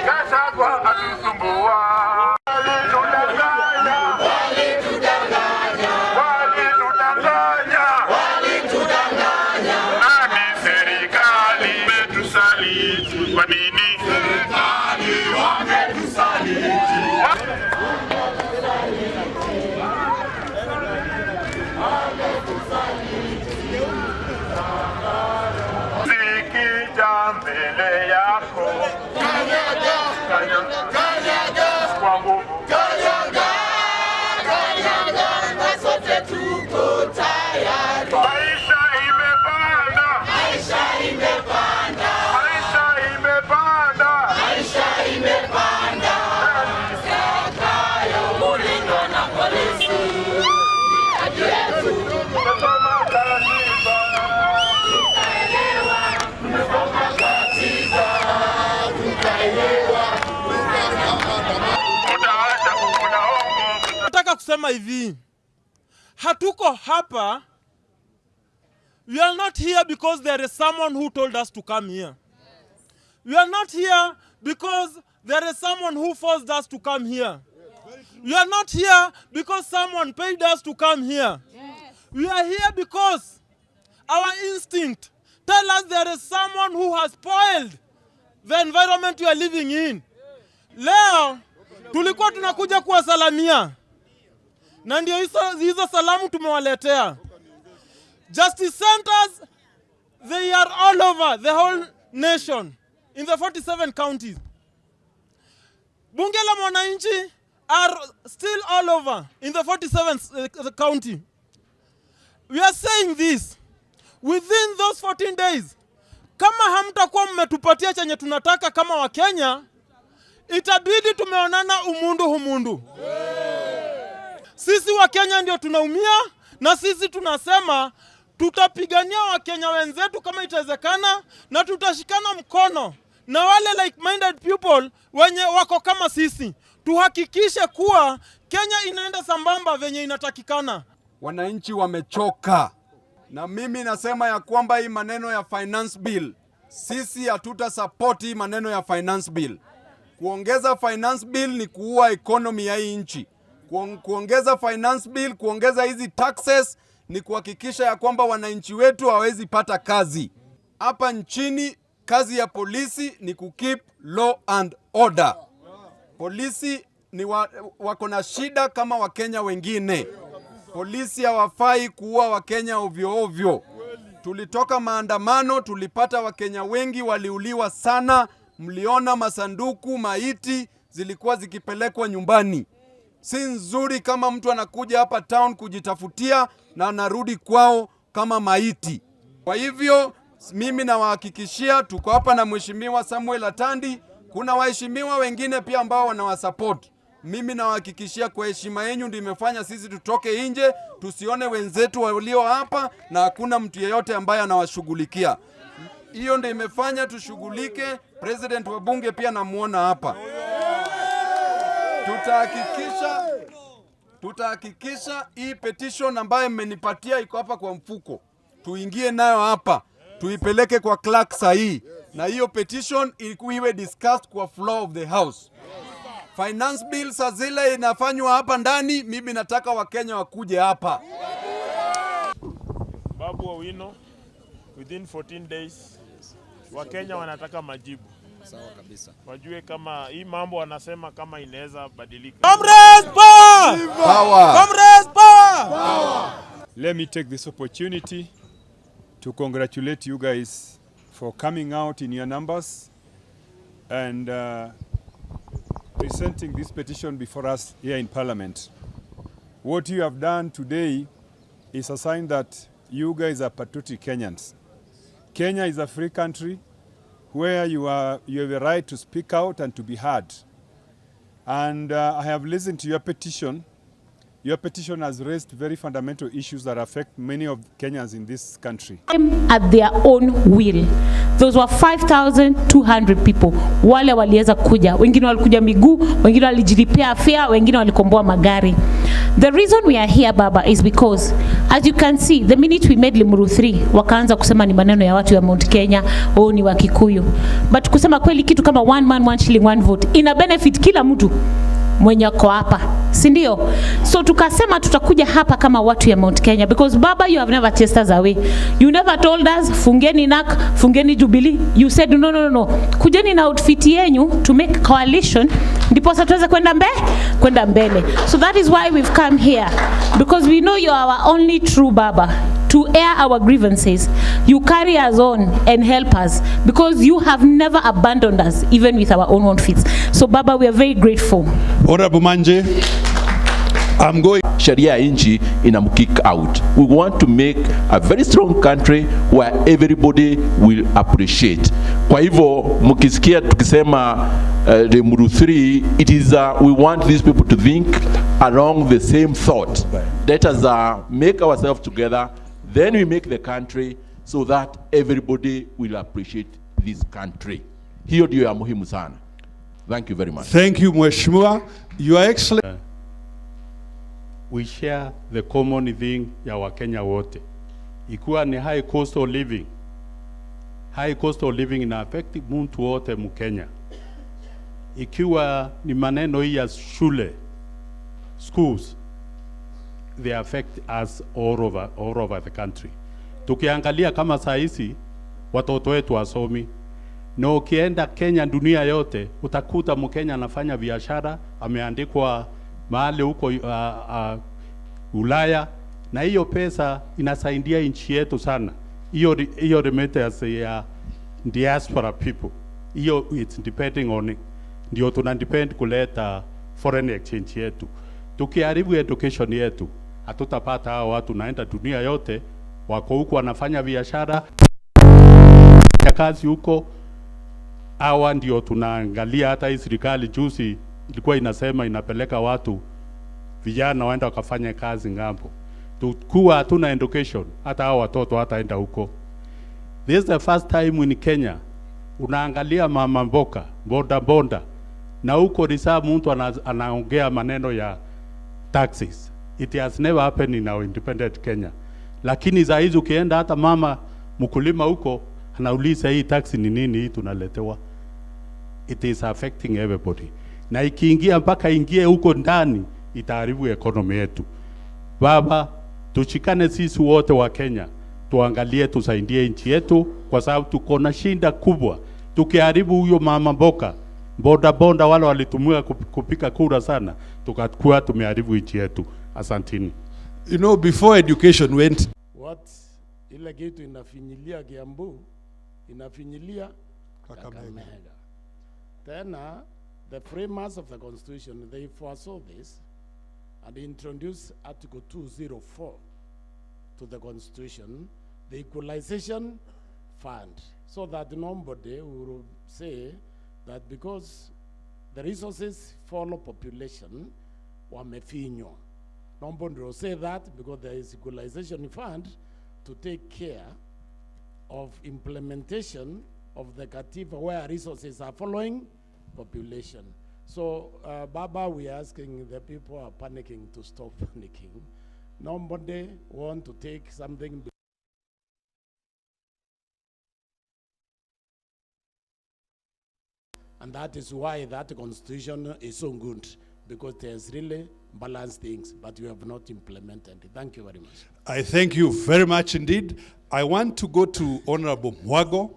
Gachagua atusumbua. Walitudanganya. Walitudanganya. Nani serikali imetusaliti? Kwa nini? Serikali wametusaliti. Zikija mbele yako. Kanyaga. Kanyaga. Kwa nguvu. Kanyaga, kanyaga, na sote tuko tayari. Maisha imepanda. Maisha imepanda, Maisha imepanda. Maisha imepanda. Zakayo kulindwa na polisi, haki yetu. Tumesoma katiba. Tutaelewa. Tumesoma katiba, tutaelewa. Utaacha kukula hongo. Nataka kusema hivi, hatuko hapa. We are not here because there is someone who told us to come here. We are not here because there is someone who forced us to come here. We are not here because someone paid us to come here. We are here because our instinct tell us there is someone who has spoiled the environment we are living in. Leo tulikuwa tunakuja kuwasalamia na ndio hizo salamu tumewaletea. Justice centers, they are all over the whole nation in the 47 counties. Bunge la Mwananchi are still all over in the 47th county. We are saying this within those 14 days, kama hamtakuwa mmetupatia chenye tunataka kama Wakenya, itabidi tumeonana umundu humundu. Sisi Wakenya ndio tunaumia, na sisi tunasema tutapigania Wakenya wenzetu kama itawezekana, na tutashikana mkono na wale like-minded people wenye wako kama sisi, tuhakikishe kuwa Kenya inaenda sambamba venye inatakikana. Wananchi wamechoka, na mimi nasema ya kwamba hii maneno ya finance bill, sisi hatuta support hii maneno ya finance bill. Kuongeza finance bill ni kuua economy ya hii nchi. Kuongeza finance bill, kuongeza hizi taxes ni kuhakikisha ya kwamba wananchi wetu hawawezi pata kazi hapa nchini. Kazi ya polisi ni kukeep law and order. Polisi ni wako na shida kama Wakenya wengine. Polisi hawafai kuua Wakenya ovyo ovyo. Tulitoka maandamano, tulipata Wakenya wengi waliuliwa sana. Mliona masanduku maiti zilikuwa zikipelekwa nyumbani. Si nzuri kama mtu anakuja hapa town kujitafutia na anarudi kwao kama maiti. Kwa hivyo mimi nawahakikishia, tuko hapa na Mheshimiwa Samuel Atandi, kuna waheshimiwa wengine pia ambao wanawasupport. Mimi nawahakikishia kwa heshima yenu ndio imefanya sisi tutoke nje, tusione wenzetu walio hapa na hakuna mtu yeyote ambaye anawashughulikia. Hiyo ndio imefanya tushughulike. President wa bunge pia namuona hapa. Tutahakikisha hii petition ambayo mmenipatia iko hapa kwa mfuko, tuingie nayo hapa, tuipeleke kwa clerk sahihi, na hiyo petition iwe discussed kwa floor of the house. Finance bill saa zile inafanywa hapa ndani, mimi nataka Wakenya wakuje hapa. Babu Owino, within 14 days Wakenya wanataka majibu. Sawa kabisa. Wajue kama hii mambo wanasema kama inaweza badilika. Comrades power! Power. Comrades power! Let me take this opportunity to congratulate you guys for coming out in your numbers and presenting this petition before us here in Parliament. What you have done today is a sign that you guys are patriotic Kenyans. Kenya is a free country where you have a right to speak out and to be heard. And I have listened to your petition. Your petition has raised very fundamental issues that affect many of Kenyans in this country. At their own will. Those were 5,200 people. Wale waliweza kuja, wengine walikuja miguu, wengine walijilipia fare, wengine walikomboa magari. The reason we are here, Baba, is because, as you can see, the minute we made Limuru 3, wakaanza kusema ni maneno ya watu ya Mount Kenya, oh, ni wa Kikuyu. But kusema kweli, kitu kama one man, one shilling, one vote ina benefit kila mtu mwenye ako hapa, si ndio? So tukasema tutakuja hapa kama watu ya Mount Kenya because, Baba, you have never chased us away. You never told us fungeni NARC, fungeni Jubilee. You said, No. Kujeni na outfit yenyu to make coalition ndiposa tuweze kwenda mbele." So that is why we've come here, because we know you are our only true Baba to air our grievances. You carry us on and help us because you have never abandoned us, even with our own outfits. So, Baba, we are very grateful. Honorable Manje, I'm going. Sheria ya nchi ina kick out. We want to make a very strong country where everybody will appreciate. Kwa hivyo mkisikia tukisema Limuru 3, it is we want these people to think along the same thought. Let us make ourselves together, then we make the country so that everybody will appreciate this country. Hiyo ndio ya muhimu sana. Thank you very much. Thank you, Mheshimiwa. Your Excellency. We share the common thing ya Wakenya wote, ikiwa ni high cost of living. High cost of living ina affect mtu wote Mkenya. Ikiwa ni maneno hii ya shule, schools, they affect us all over the country. Tukiangalia kama saa hizi watoto wetu wasomi, na ukienda Kenya, dunia yote, utakuta Mkenya anafanya biashara, ameandikwa mahali huko Ulaya, na hiyo pesa inasaidia nchi yetu sana. Hiyo remittance ya diaspora people, hiyo it's depending on, ndio tuna depend kuleta foreign exchange yetu. Tukiharibu education yetu, hatutapata hao watu naenda dunia yote, wako huku wanafanya biashara ya kazi huko. Hawa ndio tunaangalia. Hata hii serikali juzi ilikuwa inasema inapeleka watu vijana waenda wakafanya kazi ng'ambo. Tukuwa hatuna education, hata hao watoto hataenda huko. This is the first time in Kenya unaangalia mama mboga, boda boda, na huko reserve mtu anaongea maneno ya taxes. It has never happened in our independent Kenya. Lakini saa hizi ukienda hata mama mkulima huko anauliza, "Hii tax ni nini hii tunaletewa?" It is affecting everybody. Na ikiingia mpaka ingie huko ndani, itaharibu economy yetu. Baba, tushikane sisi wote wa Kenya, tuangalie tusaidie nchi yetu, kwa sababu tuko na shinda kubwa. Tukiharibu huyo mama mboga, boda boda, wale walitumiwa kupika kura sana, tukakuwa tumeharibu nchi yetu. Asantini. Before education went What ile kitu inafinyilia Kiambu, inafinyilia Kakamega. Tena the framers of the constitution, they foresaw this and introduced Article 204 to the constitution, the equalization fund, so that nobody will say that because the resources follow population, wamefinywa. Nobody will say that because there is equalization fund to take care of implementation of the Katiba where resources are following population. So, Baba, we are asking the people are panicking to stop panicking. Nobody want to take something. And that is why that constitution is so good, because there's really balanced things, but we have not implemented it. Thank you very much. I thank you very much indeed. I want to go to Honorable Mwago.